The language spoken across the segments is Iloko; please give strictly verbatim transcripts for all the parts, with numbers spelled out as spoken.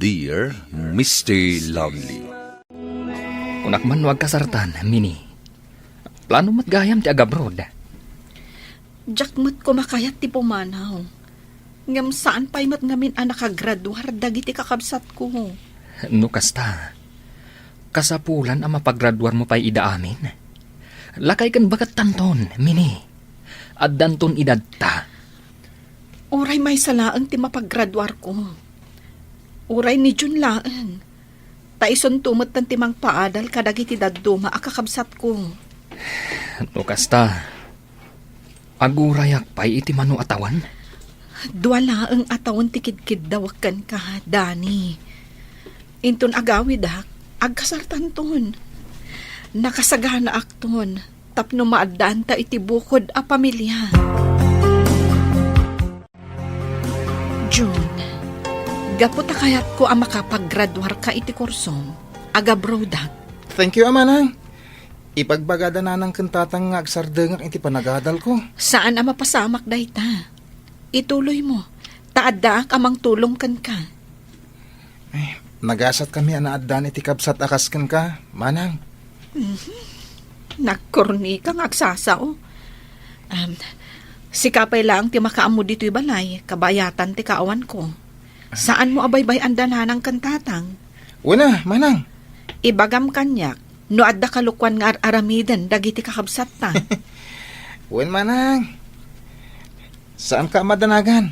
Dear Mister Lovely. Kunak man no agkasartan, Mini. Plano met gayam ti agabroad. Diak met koma kayat ti pumanaw. Ngem saan pay met ngamin a nakagraduar dagiti kakabsatko. No kasta, kasapulan a mapagraduarmo pay ida amin. Lakay ken bakettanton, Mini. Addanton idadta. Uray maysa laeng ti mapagraduarko. Uray ni June laeng. Ta isunto metten ti mangpaadal kadagiti dadduma a kakabsatko. No kasta, agurayak pay iti mano a tawen? Dua laeng a tawen ti kidkiddawek kenka, Dani. Inton agawidak, agkasartanton. Nakasaganaakton tapno maaddaanta iti bukod a pamilia. June, gapu ta kayatko a makapagraduarka iti kursom, agabroadak. Thank you, a manang. Ibagbagada nanang ken tatang nga agsardengak iti panagadalko. Saan a mapasamak dayta. Ituloymo, ta addaak a mangtulong kenka. Ay, nagasatkami a naaddan iti kabsat a kas kenka, manang. Mhm. Nagkornika nga agsasao. Am, sika pay laeng ti makaammo ditoy balay, kabayatan ti kaawanko. Saanmo a baybay-anda nanang ken tatang? Wen a, manang. Ibagam kaniak, no adda kalukuan nga ar-aramiden dagiti kakabsatta. Wen, manang. Saanka a madanagan.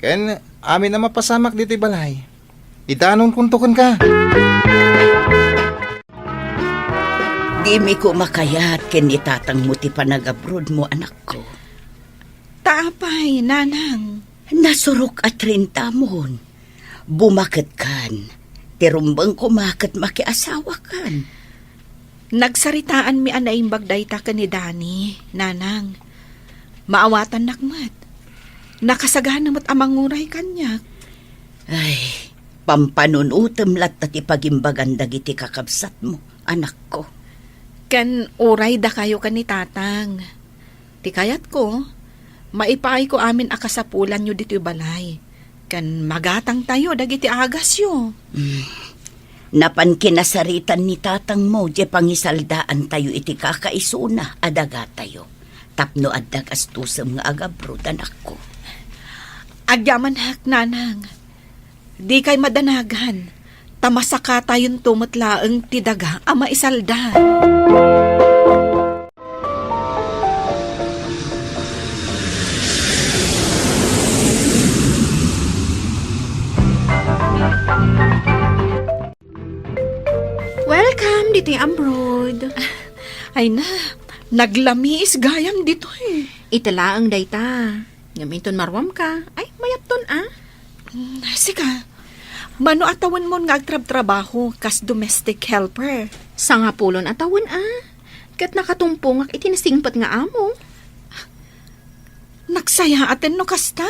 Ken amin a mapasamak ditoy balay, idanonkonto kenka. Dimi koma kayat ken ni tatangmo ti panagabrodmo, anakko. Ta apay, nanang? Nasurok a trintamon. Bumaketkan. Ti rumbeng koma ket makiasawakan. Nagsaritaanmi a naimbag dayta ken ni Dani, nanang. Maawatannak met. Nakasagana met a manguray kaniak. Ay, pampanunotem latta ti pagimbagan dagiti kakabsatmo, anakko. Ken uray dakayo ken ni tatang. Ti kayatko, maipaayko amin a kasapulanyo ditoy balay, ken magatangtayo dagiti agasyo. Mm. Napan kinasaritan ni tatangmo diay pangisaldaantayo iti kakaisuna a dagatayo, tapno adda gastosem nga agabroad, anakko. Agyamanak, nanang. Dikay madanagan, ta masakatayonto met laeng ti daga a maisalda. Welcome ditoy abroad. Ay na, naglamiis gayam ditoy. Ita laeng dayta. Ngem inton maruamka, ay, mayatton a. Mm, sika, mano a tawenmon nga agtrabtrabaho kas domestic helper? Sangapulon a tawen a. Ket nakatumpongak iti nasingpet nga amo. Nagsayaaten no kasta?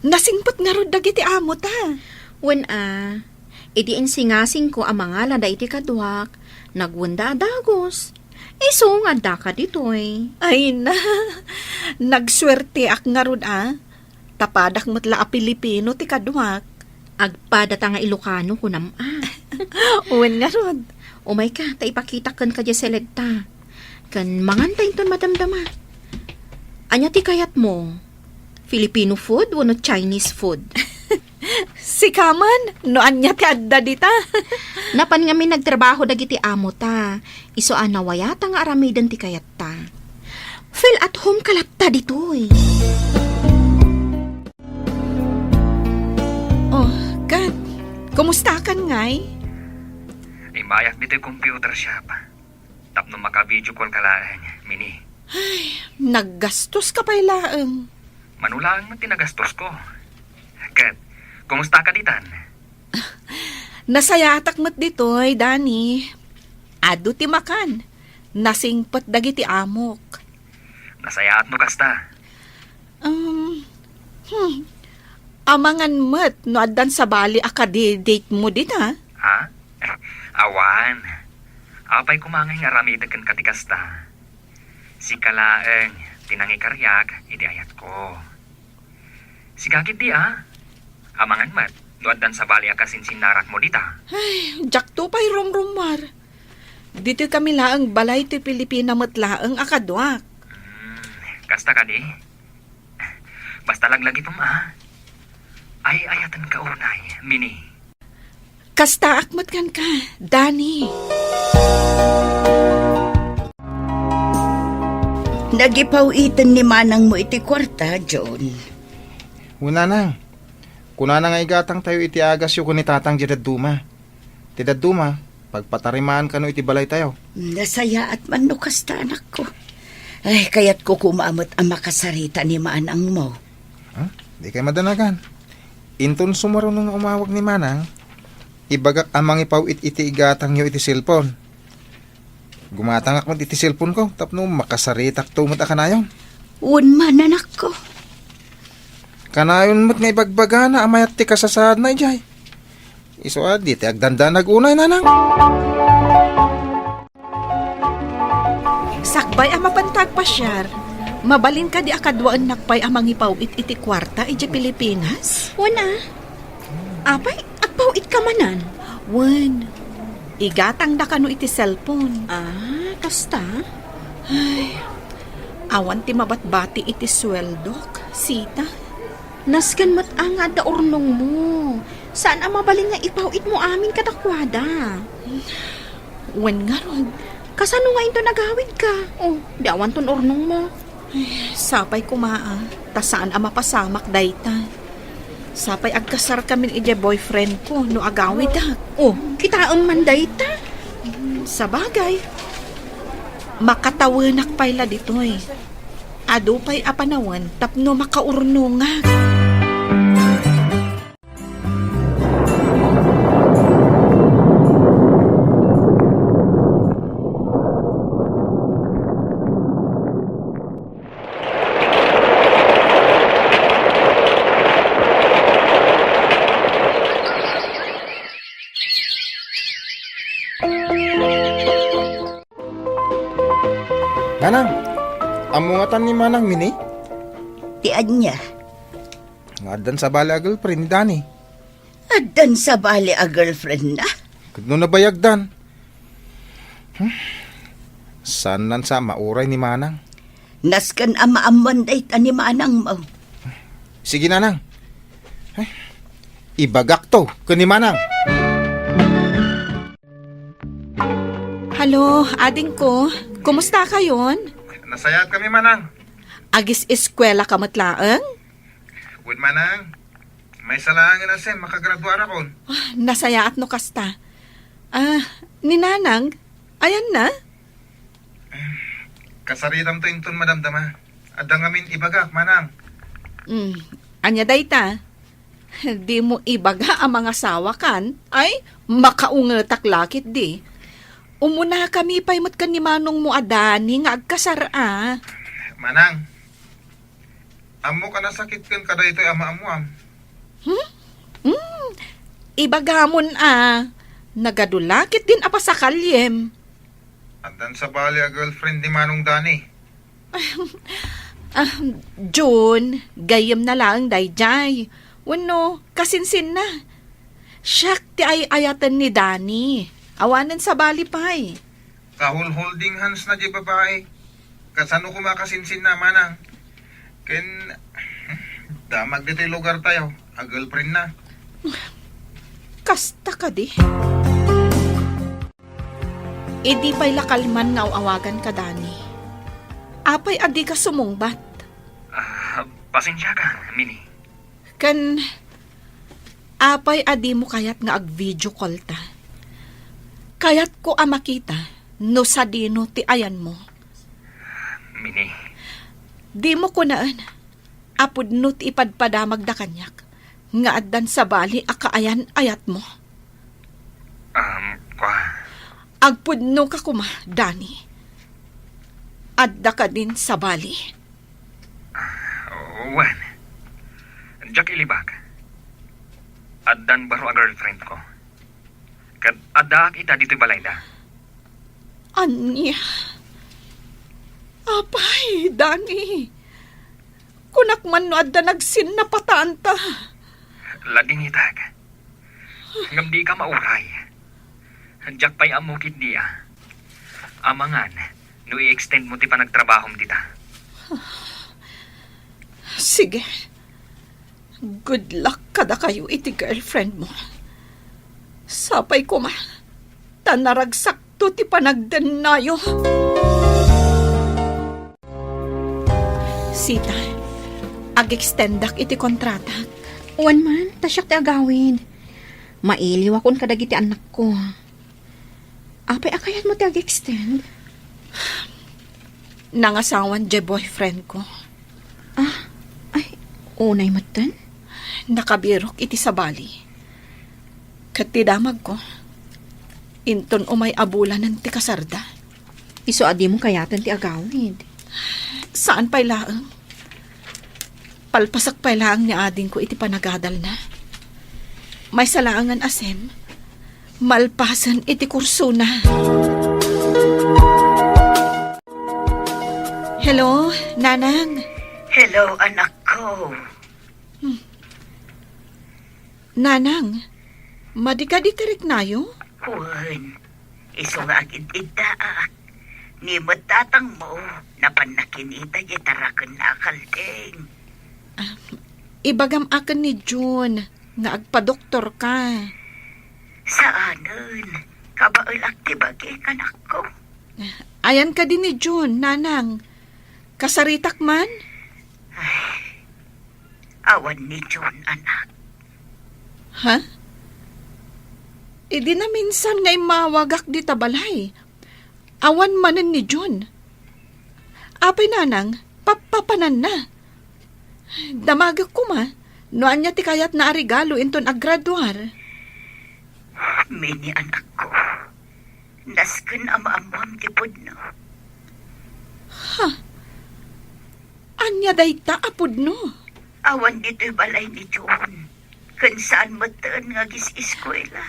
Nasingpet ngarud dagiti amota? Wen a, idi insingasingko a mangalada iti kaduak, nagwenda a dagus. Isu nga addaka ditoy. Ay na, nagsuerteak ngarud a. Ta padak met la a Pilipino ti kaduak. Agpadata nga Ilocano, kunam a. Wen ngarud. Umayka, ta ipakitak kenka diay seledta. Ken manganta inton madamdama. Ania ti kayatmo? Filipino food wenno Chinese food? Sika man, no ania ti adda dita? Napan ngamin nagtrabaho dagiti amota. Isu a nawayata nga aramiden ti kayatta. Feel at home ka latta ditoy. Oh, Kat, kumustakan ngay? Immayak ditoy computer shop. Tapno maka-video call ka laeng, Mini. Ay, naggastos ka pay laeng. Mano laeng met ti nagastosko. Ket, kumusta ka ditan? Nasayaatak met ditoy, Dani. Adu ti makan. Nasingpet dagiti amok. Nasayaat no kasta. Um, hmm. Amangan met no addan sabali a kadi-date mo dita? Ha? Awan. Apay koma ngay nga aramidek kenka ti kasta? Sika laeng ti nangikariak iti ayatko. Sika ketdi a? Amangan met. No addan sabali a kasinsinnarakmo dita. Ay, diakto pay rumrumuar. Ditoy kami laeng balay ti Pilipina met laeng a kaduak. Hmm, kasta kadi? Basta laglagipem a. Ay-ayatenka unay, Mini. Kastaak met kenka, Dani. Nagipaw-iten ni manangmo iti kuarta, John. Wen, nanang. Kunana nga igatangtayo iti agasyo ken ni tatang diay dadduma. Ti dadduma, pagpatarimaan kano iti balaytayo. Nasayaat man no kasta, anakko. Ay, kayatko koma met a makasarita ni manangmo. Ha? Dikay madanagan. Inton sumaruno nga umawag ni manang, ibagak a mangipaw-it iti igatangyo iti cellphone. Gumatangak met iti cellphone ko tapno makasaritakto met a kanayon. Wen man, anakko. Kanayon met nga ibagbagana a mayat ti kasasaadna idiay. Isu a, dita agdandanag unay, nanang. Sakbay a mapanta agpasiar, mabalin kadi a kaduaennak pay a mangipaw-it iti kuarta idiay Pilipinas? Wen a. Apay, agpaw-itka manen? Wen, igatangda kano iti cellphone. Ah, kasta? Ay, awan ti mabatbati iti sueldok, sita. Nasken met a nga adda urnongmo. Saan a mabalin nga ipaw-itmo amin kadakuada. Wen ngarud. Kasano nga inton agawidka? Oh, di awanton urnongmo. Ay, sapay koma a, ta saan a mapasamak dayta. Sapay agkasarkamin idiay boyfriend ko no agawidak. Oh, kitaem man dayta. Sabagay, makatawenak pay la ditoy. Adu pay a panawen tapno makaurnongak. Manang, ammo ngatan ni Manang Mini? Ti ania? Nga addan sabali a girlfriend ni Dani. Addan sabali a girlfriend na? Ket no nabayagdan? Hmm? Saan nan sa mauray ni Manang? Nasken a maammoan dayta ni Manang mo. Sige, Nanang. Ay, ibagak to ken ni Manang. Hello, adingko. Kumusta kayon? Nasayaat kami, Manang. Agis-eskwela ka met laeng? Wen, Manang. Maysa laengen a sem, makagraduarakon. Ah, nasayaat no kasta. Ah, ni Nanang, ayanna? Kasaritamto inton madamdama. Adda ngamin ibagak, Manang. Mm, ania dayta? Dimo ibaga a mangasawakan? Ay, makaungetak la ketdi. Umunakami pay met ken ni manongmo a Dani nga agkasar a. Manang, ammok a nasakitken kadaytoy a maammoam. Hmm? Hmm. Ibagamon a, nagadu la ketdin a pasakalyem. Addan sabali a girlfriend ni Manong Dani. Ah, Jun, gayyemna laeng daydiay. Wenno, kasinsinna. Siak ti ay-ayaten ni Dani. Awanen sabali pay. Kahulholding hands na di babae. Kasano koma kasinsinna, Manang? Ken, damag ditoy lugartayo, a girlfriend na. Kasta kadi? Idi pay la kalman nga aw-awagan ka, Dani. Apay a dika sumungbat? Ah, pasensia ka, Mini. Ken, apay a dimo kayat nga ag-video call ta? Kayatko a makita no sadino ti ayanmo. Mini. Dimo kunaen a pudno ti ipadpadamagda kaniak nga addan sabali a kaayan-ayatmo. Um, kwa. Agpudno ka koma, Dani. Adda kadin sabali? Ah, wen. Diak ilibak. Addan baro a girlfriend ko. Ket addaak ita ditoy balayda. Ania? Apay, Dani. Kunak man no adda nagsinnapataanta. Ladingitak. Ngem dika mauray. Diak pay ammo ketdi a. Amangan, no i-extend mo ti panagtrabahom dita. Sige. Good luck kadakayo iti girlfriend mo. Sapay koma, ta naragsakto ti panagdennayo. Sita, ag-extendak iti kontratak. Wen man, ta siak ti agawid. Mailiwakon kadagiti annakko. Apay a kayatmo ti ag-extend? Nangasawan diay boyfriend ko. Ah, ay, unay metten? Nakabirok iti sabali. Ket ti damagko, inton umay a bulanen ti kasarda. Isu a dimo kayaten ti agawid. Saan pay laeng. Palpasak pay laeng ni adingko iti panagadalna. Maysa laengen a sem, malpasen iti kursona. Hello, Nanang. Hello, anakko. Hmm. Nanang, madi kadi ti riknayo? Wen, isu nga agid-iddaak. Ni met tatangmo, napanna kinita diay tarakenna a kaldeng. Ah, ibagam aken ni June nga agpadoktorka. Saanen, kabaelak ti bagik, anakko. Ayan kadi ni June, Nanang. Kasaritak man? Ay, awan ni June, anak. Ha? Idi naminsan nga immawagak dita balay, awan manen ni June. Apay, Nanang, pappapananna? Damagek koma no ania ti kayatna a regalo inton aggraduar. Mini, anakko, nasken a maammoam ti pudno. Ha? Ania dayta a pudno? Awan ditoy balay ni June. Ken saan metten nga agis-eskuela.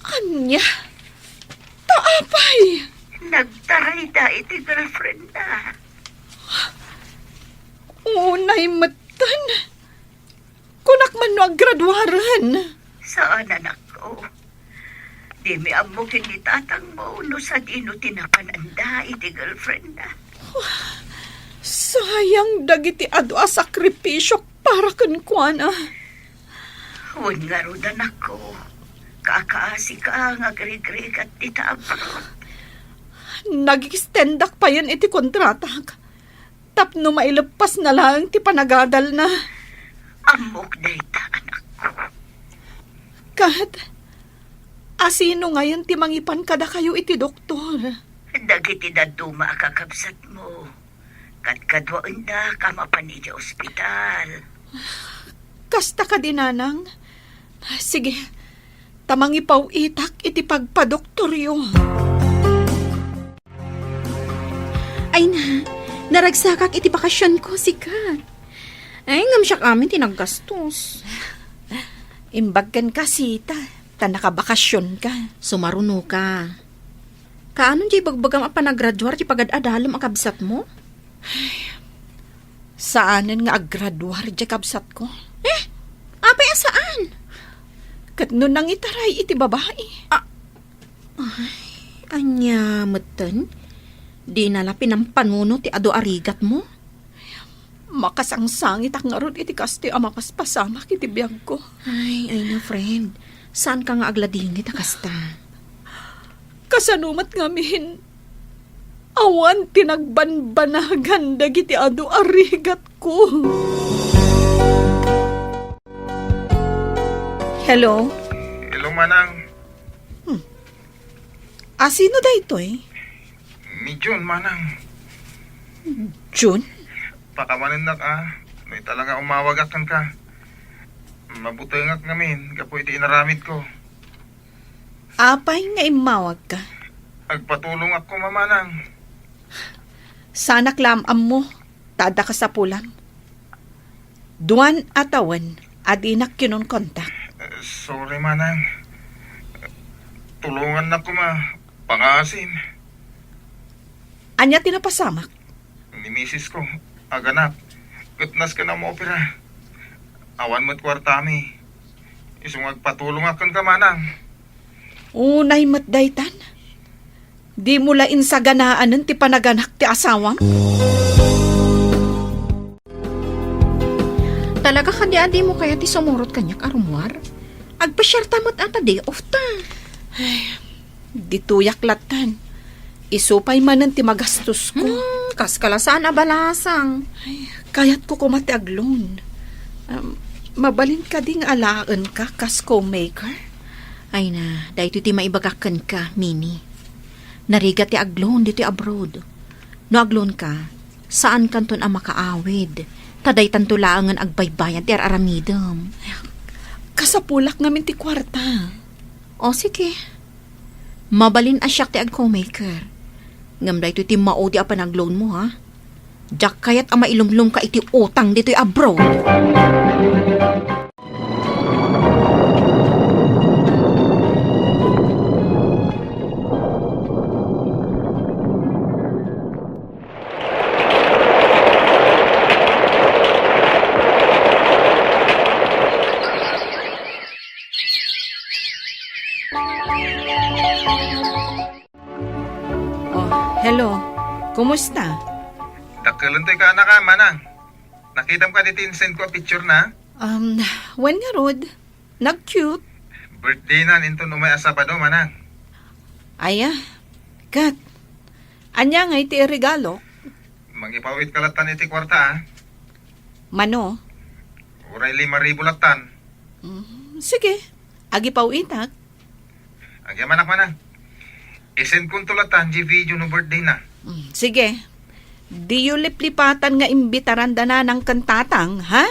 Ania? Ta apay? Nagtarayda iti girlfriendna. Unay metten. Kunak man no aggraduaren. Saan, anakko. Dimi ammo ken ni tatangmo no sadino ti napananda iti girlfriendna. Sayang dagiti adu a sakripisiok para kenkuana. Wen ngarud, anakko, kakaasika nga agrigrigat dita abroad. Nag-extendak payen iti kontratak tapno maileppasna laeng ti panagadalna. Ammok dayta, anakko. Ket, asino ngayen ti mangipan kadakayo iti doktor? Dagiti dadduma a kakabsatmo. Kadkaduaendak a mapan idiay ospital. Kasta kadi, Nanang? Sige, ta mangipaw-itak iti pagpadoktoryo. Ay na, naragsakak iti bakasionko, sika. Ay, ngem siak amin ti naggastos. Imbag kenka, Sita, ta nakabakasionka. Sumarunoka. Kaano diay ibagbagam a panagraduar ti pagad-adalem a kabsatmo? Saanen nga aggraduar diay kabsatko. Eh? Apay a saan? Ket no nangitaray iti babai. Ah, ay, ania metten? Dina la pinampanunot ti adu a rigatmo? Makasangsangit ngarud iti kastoy a mapaspasamak iti biagko. Ay, ay na, friend. Saanka nga agladingit a kasta. Kasano met ngamin? Awan ti nagbanbanagan dagiti adu a rigatko. Hello? Hello, Manang. Hmm. Asino daytoy? Ni June, Manang. June? Pakawanennak a, no ita la nga umawagak kenka. Mabutengak ngamin gapu iti inaramidko. Apay nga immawagka? Agpatulongak koma, Manang. Saanak la am-ammo ta adda kasapulam. Duan a tawen a dinak kinonkontak. Eh, sorry, Manang. Tulongannak koma, pangaasim. Ania ti napasamak? Ni misis ko, aganak, ket nasken a maopera. Awan met kuartami. Isu nga agpatulongak kenka, manang. Unay met daytan. Dimo la insaganaanen ti panaganak ti asawam? Talaga kadi a dimo kayat ti sumurot kaniak a rumuar? Agpasiarta met a ta day off ta. Ay, ditoyak lattan. Isu pay manen ti magastosko. Hmm, kaskala saan a balasang. Ay, kayatko koma ti agloan. Um, mabalin kadi nga alaenka kas co-maker? Ay na, daytoy ti maibagak kenka, Mini. Narigat ti agloan ditoy abroad. No agloanka, saankanton a makaawid, ta daytanto laengen agbaybayad ti ar-aramidem. Kasapulak ngamin ti kuarta. O, sige. Mabalin a siak ti ag-co-maker. Ngem daytoy ti maudi a panagloanmo, ha? Diak kayat a mailumlomka iti utang ditoy abroad. Oh, hello. Kumusta? Dakkelentayo ka, anak, a, manang. Nakitam kadi ti insend ko a picture na? Um, wen ngarud, nag-cute. Birthday na inton umay a Sabado, manang. Aya, ket, ania ngay ti iregalo? Mangipawit ka lattan iti kuarta, a. Mano? Uray lima ribu lattan. Mm, sige, agipawitak. Agyamanak, manang. Isend konto lattan ti video no birthday na. Mm, sige. Diyo liplipatan nga imbitaran da nanang ken tatang, ha?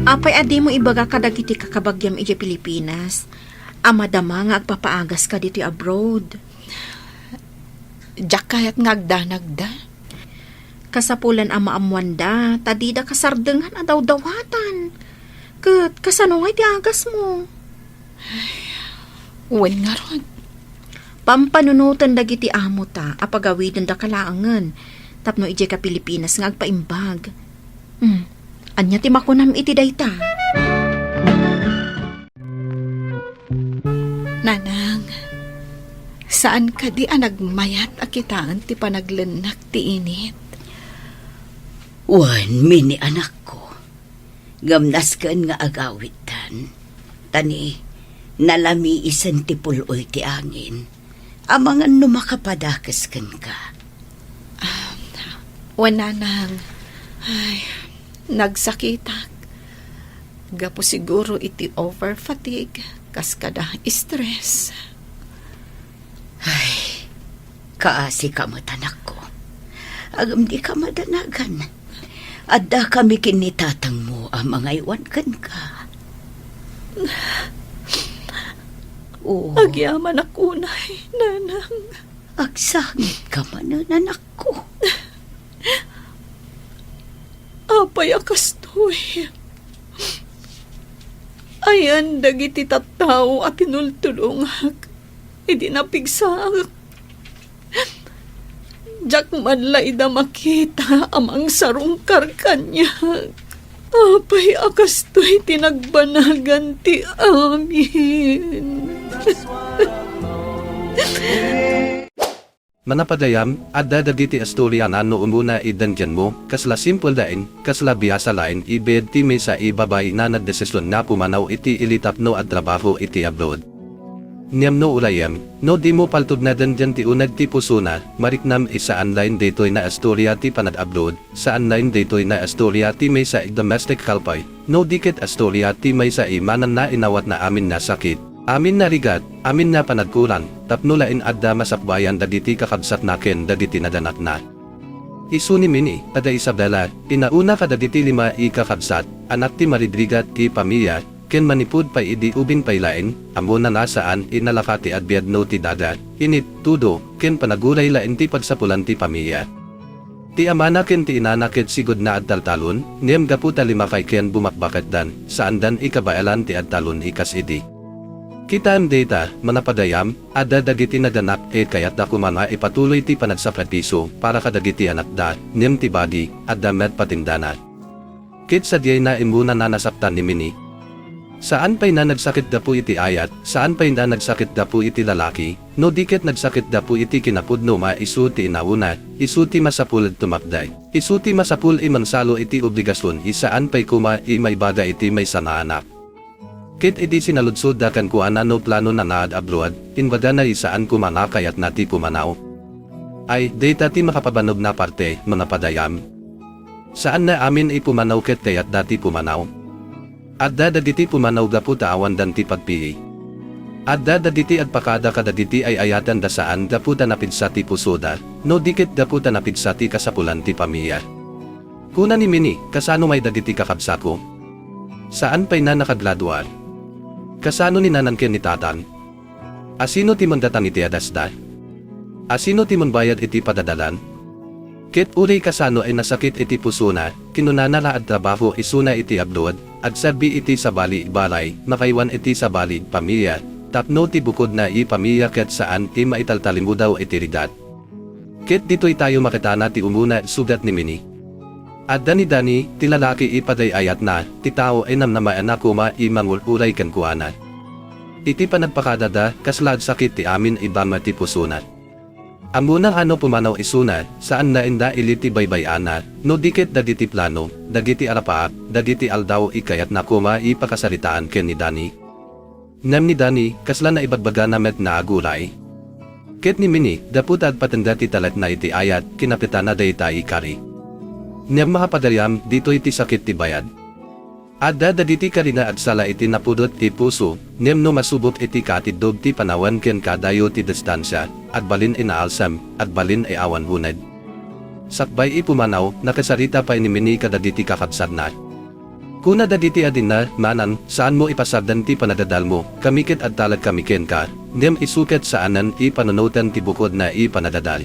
Apay a dimo ibaga kadagiti kakabagiam idiay Pilipinas a madama nga agpapaagaska ditoy abroad? Diak kayat nga agdanagda. Kasapulan a maammoanda, ta dida kasardengan a dawdawatan. Ket kasano ngay ti agasmo? Wen ngarud. Pampanunoten dagiti amota a pagawidendaka laengen tapno idiayka Pilipinas nga agpaimbag. Hmm, ania ti makunam iti dayta? Nanang, saan kadi a nagmayat a kitaen ti panaglennak ti init? Wen, Mini, anakko, ngem nasken nga agawidtan. Ta ni, nalamiisen ti pul-oy ti angin. Amangan no makapadakes kenka. Ah, wen, nanang. Ay, nagsakitak. Gapu siguro iti over fatigue, kas kada stress. Ay, kaasika met, anakko. Ngem dika madanagan. Addakami ken ni tatangmo a mangaywan kenka. Oo. Agyamanak unay, nanang. Agsangitka manen, anakko. Apay a kastoy? Ayan dagiti tattao a tinultulongak idi napigsaak. Diak man la ida makita a mangsarungkar kaniak. Apay a kastoy ti nagbanagan ti amin? Manapadayam, adda dagiti istorya na no umuna idandianmo, kasla simple laeng, kasla biasa laeng ibed ti maysa a babai na nagdesisyon nga pumanaw iti ili tapno agtrabaho iti abroad. Ngem no urayem, no dimo paltognaden dian ti uneg ti pusona, mariknam a saan laeng daytoy nga istorya ti panag-abroad, saan laeng daytoy nga istorya ti maysa a domestic helper, no di ket istorya ti maysa a mananna inawatna amin nga sakit, amin nga rigat, amin nga panagkulang, tapno laeng adda masakbayan dagiti kakabsatna ken dagiti naganakna. Isu ni Mini, ada Isabela, inauna kadagiti lima a kakabsat, anak ti maridrigat ti pamilia, ken manipud pay idi ubing pay laeng, ammona nga saan a nalaka ti agbiag no ti daga, init, tudo, ken panaguray laeng ti pagsapulan ti pamilia. Ti amana ken ti inana ket sigud nga agtaltalon, ngem gapu ta lima pay ken bumakbaketdan, saandan a kabaelan ti agtalon a kas idi. Kitaem dayta, manapadayam, adda dagiti naganak a kayatda koma nga ipatuloy ti panagsakripisyo para kadagiti anakda, ngem ti bagi, adda met patindana. Ket sadiay na immuna a nasaktan ni Mini. Saan pay na nagsakit gapu iti ayat, saan pay na nagsakit gapu iti lalaki, no di ket nagsakit gapu iti kinapudno a isu ti inauna, isu ti masapul a tumakday, isu ti masapul a mangsalo iti obligasion, a saan pay koma a maibaga iti maysa nga anak. Ket idi sinaludsodda kenkuana no planona nga ad-abroad, imbagana a saan koma nga kayatna ti pumanaw. Ay, dayta ti makapabannog a parte, manapadayam. Saanna amin a pumanaw ket kayatda ti pumanaw. Adda dagiti pumanaw gapu ta awandan ti pagpili. Adda dagiti agpakada kadagiti ay-ayatenda saan gapu ta napigsa ti pusoda, no di ket gapu ta napigsa ti kasapulan ti pamilia. Kuna ni Mini, "Kasano ngay dagiti kakabsatko? Saan pay na nakagraduar? Kasano ni nanan ken ni tatan? Asino ti manggatang iti adasda? Asino ti mangbayad iti padadalan?" Ket uray kasano a nasakit iti pusona, kinunana a agtrabaho isuna iti abroad, agserbi iti sabali a balay, makaiwan iti sabali a pamilia, tapno ti bukodna a pamilia ket saan a maitaltalimudaw iti rigat. Ket ditoy tayo makitana ti umuna a sugat ni Mini. Adda ni Dani, ti lalaki a paday-ayatna, ti tao a namnamaenna koma a mangul-uray kenkuana. Iti panagpakadada, kasla agsakit ti amin a bamag ti pusona. Ammona a no pumanaw isuna, saanna a ili ti baybay-anna, no di ket dagiti plano, dagiti arapaak, dagiti aldaw a kayatna koma a pakasaritaan ken ni Dani. Ngem ni Dani, kasla naibagbagana met nga aguray. Ket ni Mini, gapu ta agpatengda ti talekna iti ayat, kinapitana dayta a kari. Ngem makapadayam, ditoy ti sakit ti bayad. Adda dagiti kari nga agsala iti napudot ti puso, ngem no masubok iti kaatiddog ti panawen ken kadayo ti distansia, agbalin a naalsem, agbalin a awan uneg. Sakbay a pumanaw, nakasarita pay ni Mini kadagiti kakabsatna. Kuna dagiti adinna, "Nanan, saanmo a pasagdan ti panagdadalmo, kami ket adda laeng kami kenka, ngem isu ket saanen a panunoten ti bukodna a panagdadal.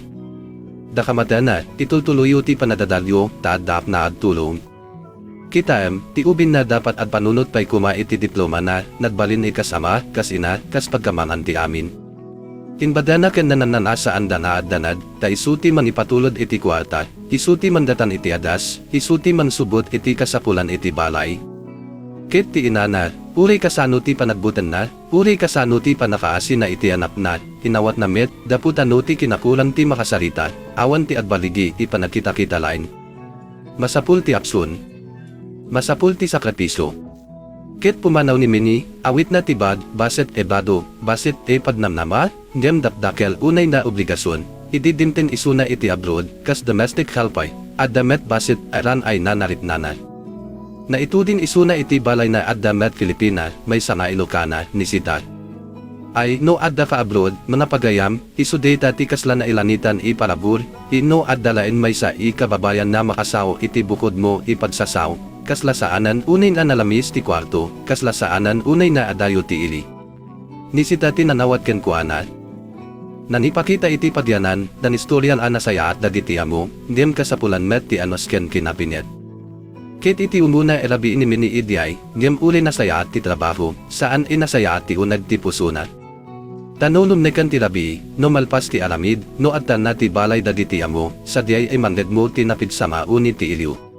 Dakamatenna, itultuloyyo ti panagdadalyo, ta addaak nga agtulong." Kitaem, ti ubingna, dapat agpanunot pay koma iti diplomana, nagbalin a kas ama, kas ina, kas pagkamangan ti amin. Imbagana ken nananna a saanda nga agdanag, ta isu ti mangipatulod iti kuarta, isu ti manggatang iti adas, isu ti mangsubot iti kasapulan iti balay. Ket ti inana, uray kasano ti panagbutenna, uray kasano ti pannakaasina iti anakna, inawatna met, gapu ta no ti kinakulang ti makasarita, awan ti agbaligi a panagkitakita laeng. Masapul ti aksyon. Masapul ti sakripisio. Ket pumanaw ni Mini, awitna ti bag, bassit a bado, bassit a pagnamnama, ngem dakdakkel unay nga obligasion, idi dimteng isuna iti abroad, kas domestic helper, adda met bassit a ran a nanaripnana. Naituding isuna iti balay nga adda met Filipina, maysa nga Ilocana, ni Sita. Ay, no addaka abroad, mangipagayam, isu dayta ti kasla nailanitan a parabur, a no adda laeng maysa a kababayan nga makasao iti bukodmo a pagsasao, kasla saanen unay nga nalamis ti kuarto, kasla saanen unay nga adayo ti ili. Ni Sita ti nanawat kenkuana. Nangipakita iti pagyanan, nangistorian a nasayaat dagiti amo, ngem kasapulan met ti anus ken kinapinit. Ket iti umuna a rabii ni Mini idiay, ngem uray nasayaat ti trabaho, saan a nasayaat ti uneg ti pusona. Ta no lumneken ti rabii, no malpas ti aramid, no agtanna ti balay dagiti amo, sadiay a mangngegmo ti napigsa nga uni ti iliw.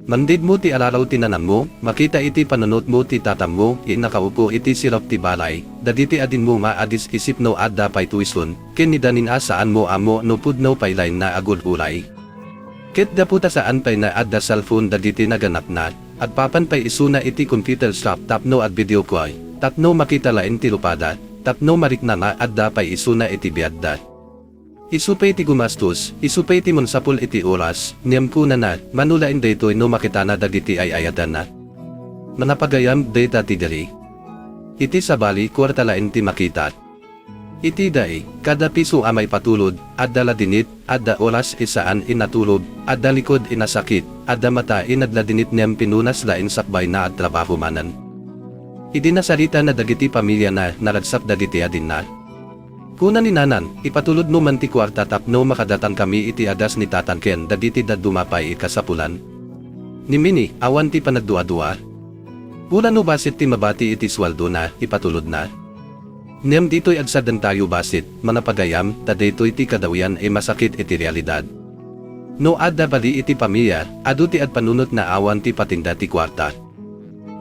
Mangngegmo ti araraw ti nanammo, makita iti panunotmo ti tatammo a nakaupo iti sirop ti balay, dagiti adinmo nga agis-isip no adda pay tuition, ken ni Dani a saanmo ammo no pudno pay laeng nga agul-uray. Ket gapu ta saan pay nga adda cellphone dagiti naganakna, agpapan pay isuna iti computer shop tapno agvideo call, tapno makita laeng ti rupada, tapno marikna nga adda pay isuna iti biagda. Isu pay ti gumastos, isu pay ti mangsapul iti oras, ngem kunana, mano laeng daytoy no makitana dagiti ay-ayatanna. Mangipagayam dayta ti diri. Iti sabali, kuarta laeng ti makita. Iti dayta, kada piso a maipatulod, adda ladingit, adda oras a saan a natulog, adda likod a nasakit, adda mata a nagladingit ngem pinunas laeng sakbay nga agtrabaho manen. Idi nasarita na dagiti pamiliana, naragsak dagiti adinna. Kuna ni Nanan, "Ipatulodmo man ti kuarta tapno makadatankami iti agas ni Tatan ken dagiti dadduma pay a kasapulan." Ni Mini, awan ti panagduadua. Uray no bassit ti mabati iti sueldona, ipatulodna. Ngem ditoy agsardengtayo bassit, mangipagayam, ta daytoy ti kadawian a masakit iti realidad. No adda bali iti pamilia, adu ti agpanunotna awan ti patingda ti kuarta.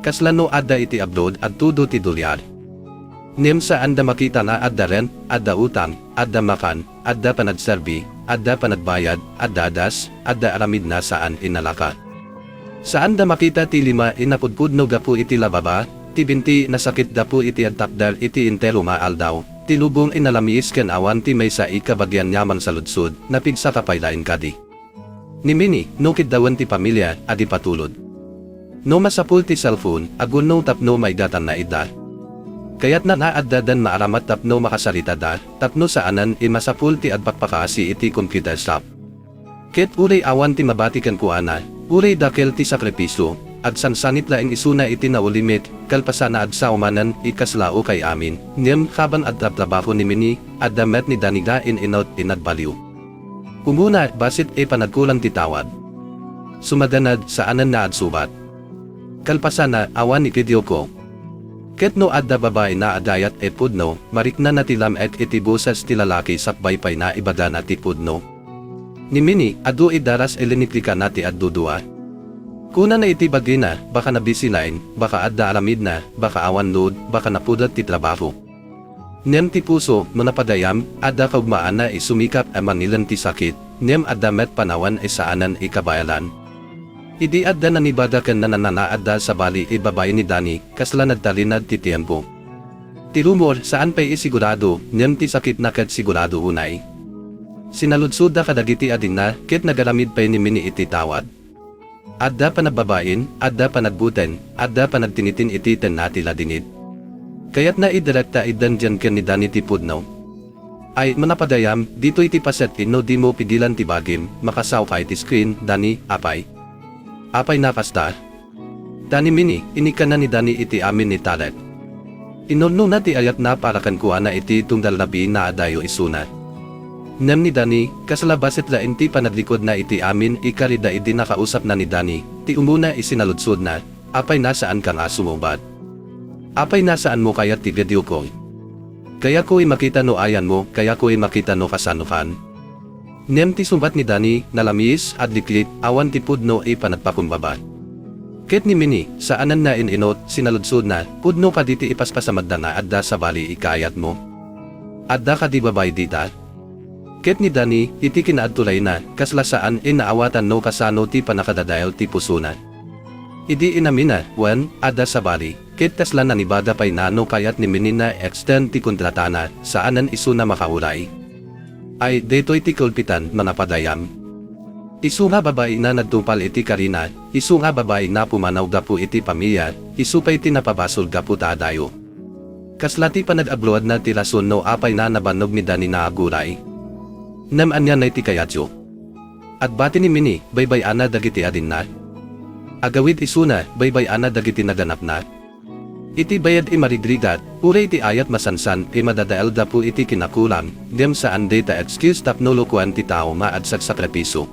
Kasla no adda iti abroad, agtudo ti dolyar. Ngem saanda makita nga adda rent, adda utang, adda makan, adda panagserbi, adda panagbayad, adda adas, adda aramidna saan inalaka. Saanda makita ti lima a napudpudno gapu iti lababa, ti binti a nasakit gapu iti agtakder iti entero nga aldaw, ti lubong a nalamiis ken awan ti maysa a kabagian nga mangsaludsod, napigsaka pay laeng kadi. Ni Mini, no kiddawen ti pamilia, agipatulod. No masapul ti cellphone, agunno tapno maigatanna ida. Kayatna nga adda daan maaramat tapno makasaritada, tapno saanen a masapul ti agpakpakaasi iti computer shop. Ket uray awan ti mabati kenkuana, uray dakkel ti sakripisio, agsangsangit laeng isuna iti naulimek, kalpasanna agsao manen a kasla ukay amin, ngem kaban agtratrabaho ni Mini, adda met ni Dani nga in-inut a nagbaliw. Umuna, bassit a panagkulang ti tawad. Sumaganad, saanen nga agsubat. Kalpasanna, awan ni video call. Ket no adda babai nga agayat a pudno, mariknana ti lam-ek iti boses ti lalaki sakbay pay nga ibagana ti pudno. Ni Mini, adu a daras a liniklikana ti agdudua. Kunana iti bagina, baka nabisi laeng, baka adda aramidna, baka awan load, baka napudot ti trabaho. Ngem ti puso, no napagayam, adda kaugmaanna a sumikap a mangilen ti sakit, ngem adda met panawen a saanen a kabaelan. Idi adda nangibaga ken nananna nga adda sabali a babai ni Dani, kasla nagtalinaed ti tiempo. Ti rumor, saan pay a sigurado, ngem ti sakitna ket sigurado unay. Sinaludsodda kadagiti adingna, ket nagaramid pay ni Mini iti tawad. Adda panagbabain, adda panagbuteng, adda panagtingiting iti tenna ti ladingit. Kayatna a direkta a dandian ken ni Dani ti pudno. Ay, manapagayam, ditoy ti paset, no dimo pigilan ti bagim, makasao pay ti screen, Dani, apay. Apay nga kasta? Dani, Mini, inikkanna ni Dani iti amin a talek. Inurnona ti ayatna para kenkuana iti tunggal rabii nga adayo isuna. Ngem ni Dani, kasla bassit laeng ti panaglikudna iti amin a karida idi nakausapna ni Dani, ti umuna a sinaludsodna, apay nga saanka nga sumubat? Apay nga saanmo kayat ti video call? Kayatko a makita no ayanmo, kayatko a makita no kasanokan. Ngem ti sungbat ni Dani, nalamiis, agliklik, awan ti pudno a panagpakumbaba. Ket ni Mini, saanen nga in-inut, sinaludsodna, pudno kadi ti ipaspasamakda nga adda sabali a kaayatmo? Adda kadi babai dita? Ket ni Dani, iti kinaagtulayna, kasla saan a naawatan no kasano ti pannakadadael ti pusona. Idi inaminna, wen, adda sabali, ket kasla nangibaga pay nga no kayat ni Mini nga i-extend ti kontratana, saanen isuna makauray. Ay, daytoy ti kulpitan, manapagayam. Isu nga babai nga nagtungpal iti karina, isu nga babai nga pumanaw gapu iti pamilia, isu pay ti napabasol gapu ta adayo. Kasla ti panag-abroadna ti rason no apay nga nabannog ni Dani nga aguray. Ngem ania ngay ti kayatyo? Agbati ni Mini, baybay-ana dagiti adingna. Agawid isuna, baybay-ana dagiti naganakna. Iti bayad a marigrigat, uray ti ayat masansan a madadael gapu iti kinakulang, ngem saan dayta excuse tapno lokoen ti tao nga agsaksakripisio.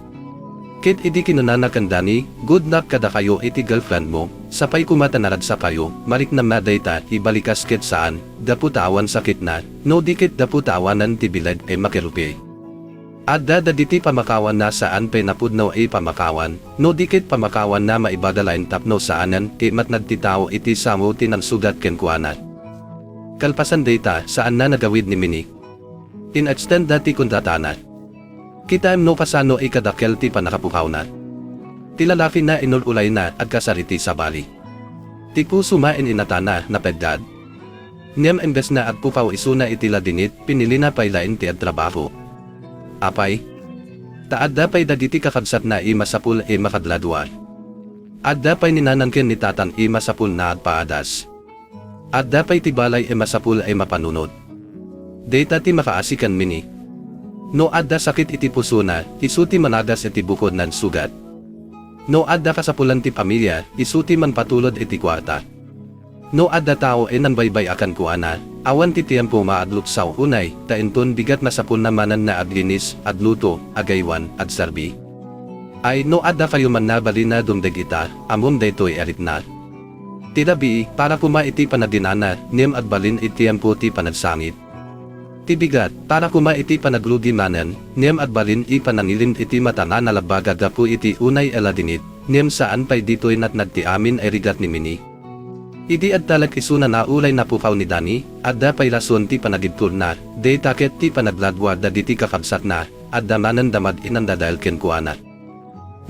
Ket idi kinunana ken Dani, "Good luck kadakayo iti girlfriend mo, sapay koma ta naragsakayo, mariknam nga dayta, ibalikas ket saan, gapu ta awan sakitna, no di ket gapu ta awanen ti bileg a makirupi." Adda dagiti pamakawan nga saan pay nga pudno a pamakawan, no di ket pamakawan nga maibaga laeng tapno saanen a matnag ti tao iti samo ti nagsugat kenkuana. Kalpasan dayta, saan nga nagawid ni Mini. In-extendda ti kontratana. Kitaem no kasano a kadakkel ti pannakapukawna. Ti lalaki nga inul-ulayna, agkasar iti sabali. Ti puso nga in-inatana, napeggad. Ngem imbes nga agpukaw isuna iti ladingit, pinilina pay laeng ti agtrabaho. Apay? Ta adda pay dagiti kakabsatna a masapul a makagradua. Adda pay ni nanang ken ni tatang a masapul nga agpaadas. Adda pay ti balay a masapul a mapanunot. Dayta ti makaasi ken Mini. No adda sakit iti pusona, isu ti managas iti bukod nga agsugat. No adda kasapulan ti pamilia, isu ti mangpatulod iti kuarta. No adda tao a nangbaybay-a kenkuana, awan ti tiempo nga agluksaw unay, ta inton bigat masapulna manen nga aglinis, agluto, agaywan, agserbi. Ay, no adda kayo man nga balin nga dumteng ita, ammom daytoy a rikna. Ti rabii, para koma iti panaginana, ngem agbalin iti tiempo ti panagsangit. Ti bigat, para koma iti panagrugi manen, ngem agbalin a panangilin iti matana a nalabbaga gapu iti unay a ladingit, ngem saan pay ditoy natnag ti amin a rigat ni Mini. Idi adda laeng isuna a uray napukaw ni Dani, adda pay rason ti panagibturna, dayta ket ti panagladua dagiti kakabsatna, adda manen damag a nangdadael kenkuana.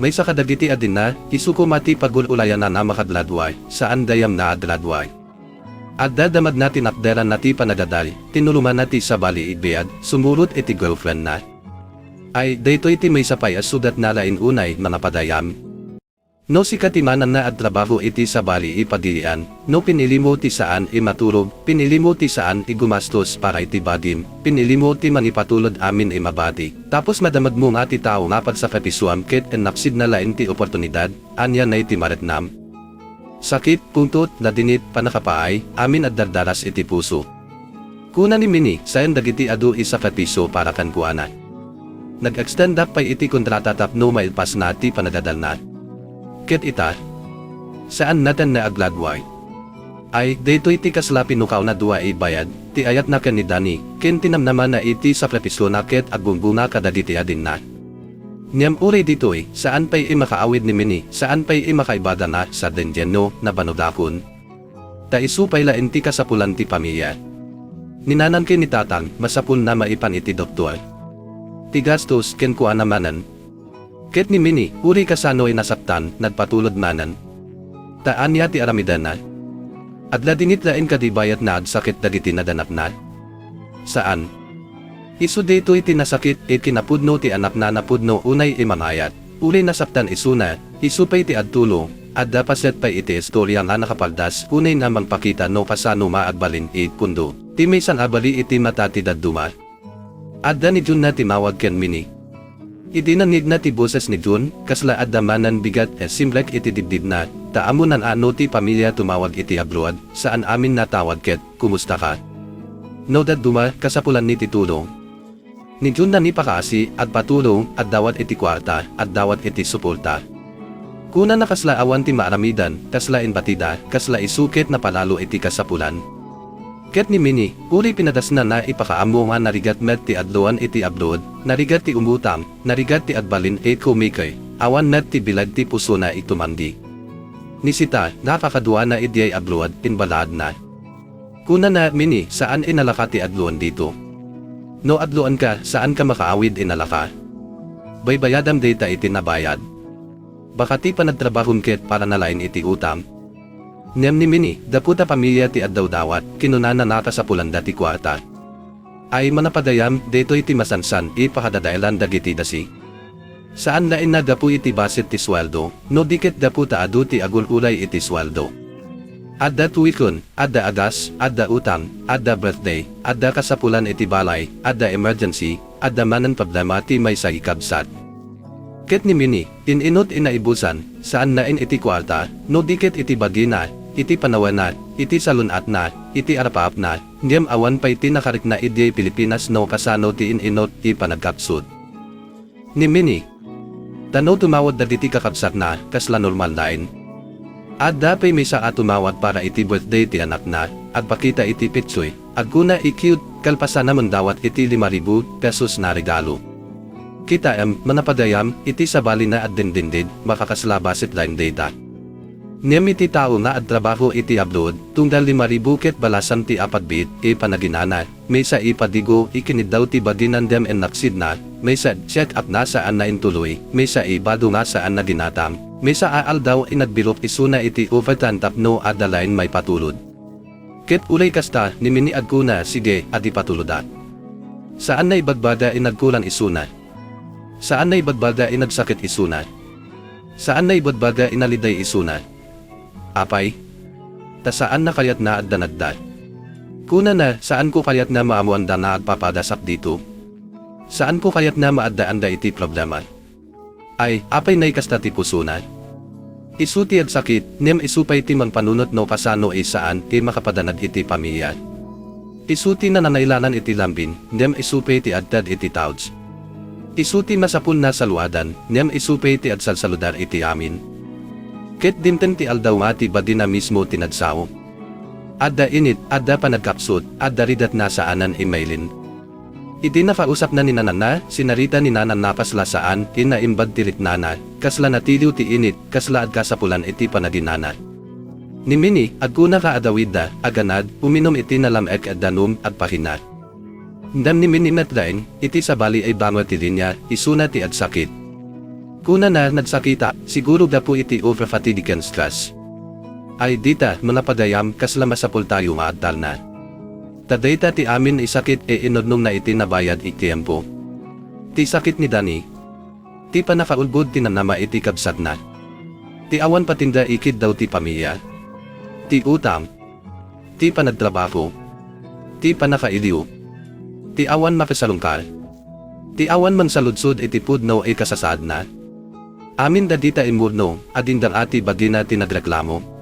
Maysa kadagiti adinna, isu koma ti pagul-ulayanna a makagladua, saan gayam nga agladua. Adda damagna ti nakderanna ti panagadal, tinulonganna ti sabali a bayad, sumurot iti girlfriendna. Ay, daytoy ti maysa pay a sugat nga lain unay, manapadayam. No sika ti mananna a agtrabaho iti sabali a pagilian, no pinilimo ti saan a maturog, pinilimo ti saan a gumastos para iti bagim, pinilimo ti mangipatulod amin a mabati, tapos madamagmo nga ti tao nga pagsakripisoam ket inaksidna laeng ti oportunidad, ania ngay ti mariknam? Sakit, pungtot, ladingit, pannakapaay, amin a dardaras iti puso. Kuna ni Mini, saan dagiti adu a sakripisio para kenkuana. Nag-extendak pay iti kontrata tapno mailpasna ti panagadalna. Ket ita, saan naten nga agladua. Ay, daytoy ti kasla pinukaw nga dua a bayad, ti ayatna ken ni Dani, ken ti namnamaenna iti sakripisiona ket aggunggona kadagiti adinna. Ngem uray ditoy, saan pay a makaawid ni Mini, saan pay a makaibagana sa dendenyo, nabanudakon. Ta isu pay laeng ti kasapulan ti pamilia. Ni nanang ken ni tatang, masapulna maipan iti doktor. Ti gastos, kenkuana manen. Ket ni Mini, uray kasano a nasaktan, nagpatulod manen. Ta ania ti aramidenna? Agladingit laeng kadi bayat nga agsakit dagiti naganakna? Saan. Isu daytoy ti nasakit a kinapudno ti anakna napudno unay a mangayat. Uray nasaktan isuna, isu pay ti agtulong, adda paset pay iti istoria nga nakapaldas unay nga mangpakita no kasano nga agbalin a pundo ti maysa nga bali iti mata ti dadduma. Adda ni Jun nga timawag ken Mini. Idi nangngegna ti boses ni Jun, kasla adda manen bigat a simrek iti dibdibna, ta ammona nga no ti pamilia tumawag iti abroad, saan amin nga tawag ket, "Kumusta ka?" No dadduma, kasapulanmi ti tulong. Ni Jun nga nipakaasi, agpatulong, agdawat iti kuarta, agdawat iti suporta. Kunana kasla awan ti maaramiden, kasla imbatida, kasla isu ket napalalo iti kasapulan. Ket ni Mini, uray pinagasna nga ipakaammo nga narigat met ti adloan iti abroad, narigat ti umutang, narigat ti agbalin a kumikay, awan met ti bileg ti pusona a tumanggi. Ni Sita, nakakaduana idiay abroad, imbalaadna. Kunana, "Mini, saan a nalaka ti adloan dito. No adloanka, saanka makaawid a nalaka. Baybayadam dayta iti nabayad. Baka ti panagtrabahom ket para na laeng iti utang." Ngem ni Mini, gapu ta pamilia ti agdawdawat, kinunana nga kasapulanda ti kuarta. Ay manapadayam, daytoy ti masansan a pakadadaelan dagiti dasi. Saan laeng nga gapu iti basit ti sueldo, no di ket gapu ta adu ti agul-ulay iti sueldo. Adda tuiken, adda agas, adda utang, adda birthday, adda kasapulan iti balay, adda emergency, adda manen problema ti maysa a kabsat. Ket ni Mini, in-inut a naibusan, saan laeng iti kuarta, no di ket iti bagina, iti panawenna, iti salun-atna, iti arapaapna, ngem awan pay ti nakarikna idiay Pilipinas no kasano ti in-inut a panagkapsut. Ni Mini. Ta no tumawag dagiti kakabsatna, kasla normal laeng. Adda pay maysa a tumawag para iti birthday ti anakna, agpakita iti petsoy, agkuna a cute, kalpasanna mandawat iti lima ribu pesos nga regalo. Kitaem, manapadayam, iti sabali nga agdindindid, makakasla basit laeng dayta. Ngem iti tao nga agtrabaho iti abroad, tunggal lima ribu ket balasan ti apagbiit a panaginana, maysa a padigo a kiniddaw ti bagina ngem inaksidna, maysa a check-up nga saan nga intuloy, maysa a bado nga saan nga ginatang, maysa a aldaw a nagbirok isuna iti overtime tapno adda laeng maipatulod. Ket uray kasta, ni Mini agkuna, "Sige, adi patulodak." Saan nga ibagbaga a nagkulang isuna. Saan nga ibagbaga a nagsakit isuna. Saan nga ibagbaga a naliday isuna. Apay? Ta saan nga kayatna a danagda. Kunana, "Saanko kayat nga maammoanda nga agpapadasak dito. Saanko kayat nga maaddaanda iti problema." Ay, apay nga kasta ti pusona. Isu ti agsakit, ngem isu pay ti mangpanunot no kasano a saan a makapadanag iti pamilia. Isu ti nananailangan iti lambing, ngem isu pay ti agted iti touch. Isu ti masapul nga saluadan, ngem isu pay ti agsalsaludar iti amin. Ket dimteng ti aldaw nga ti bagina mismo ti nagsao. Adda init, adda panagkapsut, adda rigat nga saanen a mailin. Iti nakausapna ni nananna, sinarita ni nananna kasla saan ti naimbag ti riknana, kasla natiliw ti init, kasla agkasapulan iti panaginana. Ni Mini, agkuna nga adawidda, aganad, uminum iti nalam-ek a danum, agpakina. Ngem ni Mini met laeng, iti sabali a bango ti linia, isuna ti agsakit. Kunana, "Nagsakita, siguro gapu iti over fatigue ken stress." Ay dita, mga pagayam, kasla masapultayo nga agtalna. Ta dayta ti amin a sakit a inudnongna iti nabayad a tiempo. Ti sakit ni Dani. Ti pannakaulbod ti nanama iti kabsatna. Ti awan patinda ikiddaw ti pamilia. Ti utang. Ti panagtrabaho. Ti pannakailiw. Ti awan makasalungkal. Ti awan mangsaludsod iti pudno a kasasaadna. Amin dagita immurno, agingga ti bagina ti nagreklamo.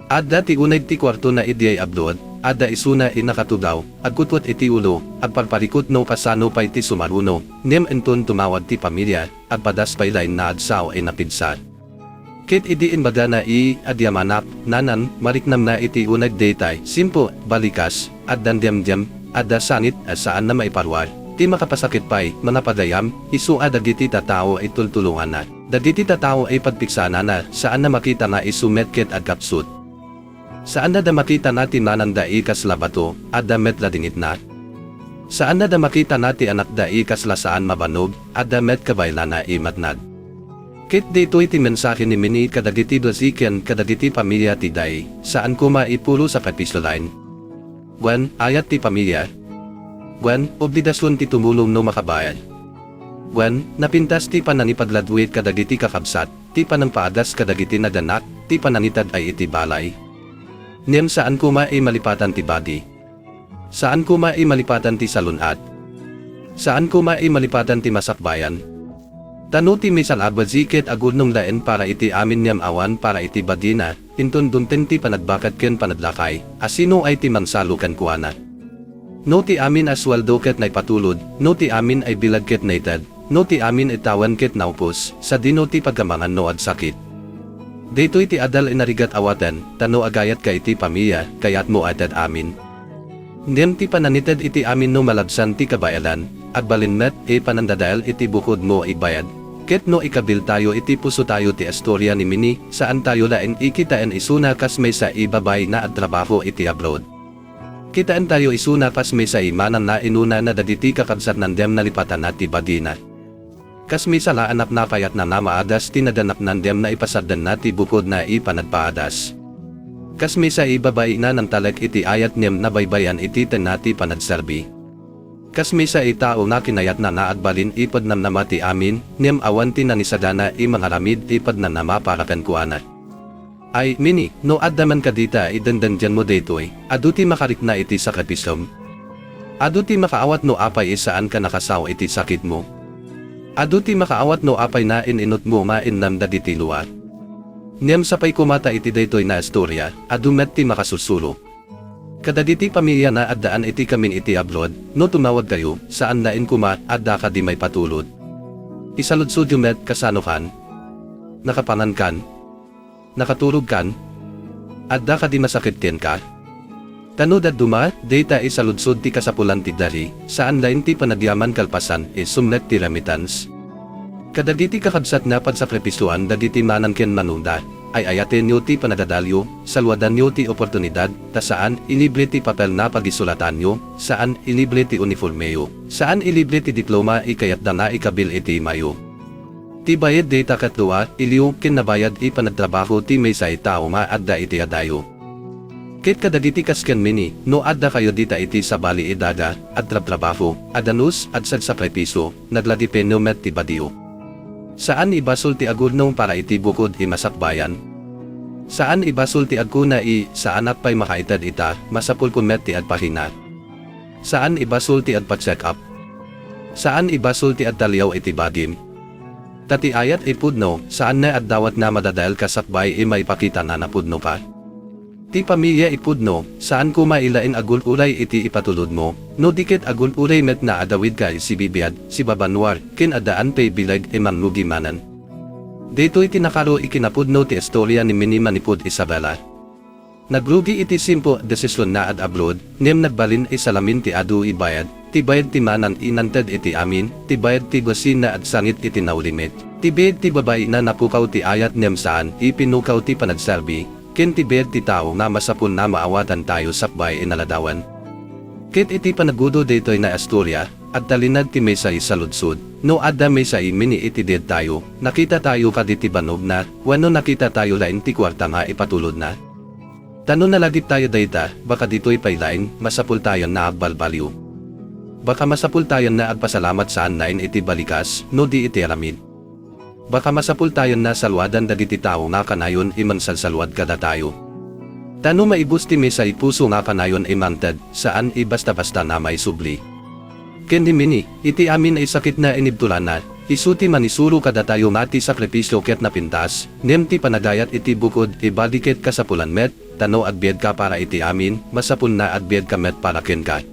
Adda ti uneg ti kuartona idiay abroad, adda isuna a nakatugaw, agkutwet iti ulo, agparparikut no kasano pay ti sumaruno, ngem inton tumawag ti pamilia, agpadas pay laeng nga agsao a napigsa. Ket idi imbagana a, "Agyamanak, nanang, mariknamna iti uneg daytay, simpo, balikas, adda nggemngem, adda sangit a saan a maiparuar." Ti makapasakit pay, mga pagayam, isu a dagiti tattao a tultulonganna. Dagiti tattao a pagpiksaanna, saan a makita nga isu met ket agkapsut. Saanna a makita nga ti nananda a kasla bato, adda met ladingitna. Saanna a makita nga ti anakda a kasla saan mabannog, adda met kabaelana a matnag. Ket daytoy ti mensahe ni Mini kadagiti babai ken kadagiti pamilia ti Dai, saan koma a puro sakripisio laeng. Wen, ayat ti pamilia. Wen, obligasion ti tumulong no makabael. Wen, napintas ti panangipagladwit kadagiti kakabsat, ti panangpaadas kadagiti naganak, ti panangitad-ay iti balay. Ngem saan koma a malipatan ti bagi. Saan koma a malipatan ti salun-at. Saan koma a malipatan ti masakbayan. Ta no ti maysa a babai ket agurnong laeng para iti amin ngem awan para iti bagina, inton dumteng ti panagbaket ken panaglakay, asinoay ti mangsalo kenkuana? No ti amin a sueldo ket naipatulod, no ti amin a bileg ket naited, no ti amin a tawen ket naupos, sadino ti pagamangan no agsakit? Daytoy ti adal a narigat awaten, ta no agayatka iti pamilia, kayatmo a ted amin. Ngem ti panangited iti amin no malabsan ti kabaelan, agbalin met a panangdadael iti bukodmo a bayad. Ket no ikabiltayo iti pusotayo ti istoria ni Mini, saantayo laeng a kitaen isuna kas maysa a babai nga agtrabaho iti abroad. Kitaentayo isuna kas maysa a manang nga inunana dagiti kakabsatna ngem nalipatanna ti bagina. Kas maysa a anakna a kayatna nga maadas ti naganakna ngem naipasardengna ti bukodna a panagpaadas. Kas maysa a babai nga nangtalek iti ayat ngem nabaybayan iti tengnga ti panagserbi. Kas maysa a tao nga kinayatna nga agbalin a pagnamnama ti amin, ngem awan ti nangisagana a mangaramid a pagnamnama para kenkuana. Ay, Mini, no adda man kadita a dengdenggenmo daytoy, adu ti makarikna iti sakripisom. Adu ti makaawat no apay a saanka nakasao iti sakitmo. Adu ti makaawat no apay nga in-inutmo nga innam dagiti luar. Ngem sapay koma ta iti daytoy nga istoria, adu met ti makasursuro. Kadagiti pamilia nga addaan iti kamin iti abroad, no tumawagkayo, saan laeng koma, adda kadi maipatulod. Isaludsodyo met kasanokan. Nakapangankan. Nakaturogkan? Adda kadi masakit kenka? Ta no dadduma, dayta a saludsod ti kasapulan ti dali, saan laeng ti panagyaman kalpasan, a sumrek ti remittance. Kadagiti kakabsat nga pagsakripisoan dagiti manang ken manongda, ay-ayatenyo ti panagadalyo, saluadanyo ti oportunidad, ta saan a libre ti papel nga pagisulatanyo, saan a libre ti uniformeyo, saan a libre ti diploma a kayatda nga ikabil iti imayo. Ti bayad dayta ket dua, iliw, ken nabayad a panagtrabaho ti maysa a tao nga adda iti adayo. Ket kadagiti kas ken Mini, no addakayo dita iti sabali a daga, agtrabtrabaho, aganus, agsagsakripisio, naglagipenyo met ti badiyo. Saan a basol ti agurnong para iti bukod a masakbayan. Saan a basol ti agkuna a, "Saanak pay makaited ita, masapulko met ti agpakina." Saan a basol ti agpa-check up. Saan a basol ti agtaliaw iti bagim. Ta ti ayat a pudno, saan nga agdawat nga madadaelka sakbay a maipakita nga napudnoka. Ti pamilia a pudno, saan koma a laeng agul-uray iti ipatulodmo, no di ket agul-uray met nga agawidka a sibibiag, sibabanwar, ken addaan pay bileg a mangrugi manen. Daytoy ti nakaro a kinapudno ti istoria ni Mini manipud Isabela. Nagrugi iti simpo a desisyon nga ag-abroad, ngem nagbalin a salamin ti adu a bayad, Ti bayad ti manang inanted iti amin, ti bayad ti basin nga agsangit iti naulimit, ti bayad ti babai nga napukaw ti ayat ngem saan a pinukaw ti panagserbi, ken ti bayad ti tao nga masapul nga maawatantayo sakbay a naladawan. Ket iti panagudo daytoy nga istorya, agtalinaed ti maysa a saludsod, no adda maysa a mini iti daytayo, nakitatayo kadi ti bannogna, wenno nakitatayo laeng ti kuarta nga ipatulodna? Ta no nalagiptayo dayta, baka ditoy pay laeng, masapultayon nga agbalbaliw. Baka masapultayon nga agpasalamat saan laeng iti balikas, no di iti aramid. Baka masapultayon nga saluadan dagiti tao nga kanayon a mangsalsaluad kadatayo. Ta no maibus ti maysa a puso nga kanayon a mangted, saan a basta-basta nga maisubli. Ken ni mini, iti amin a sakit nga inibtulanna, isu ti mangisuro kadatayo nga ti sakrifisio ket napintas, ngem ti panagayat iti bukod a bagi ket kasapulan met, ta no agbiagka para iti amin, masapul nga agbiagka met para kenka.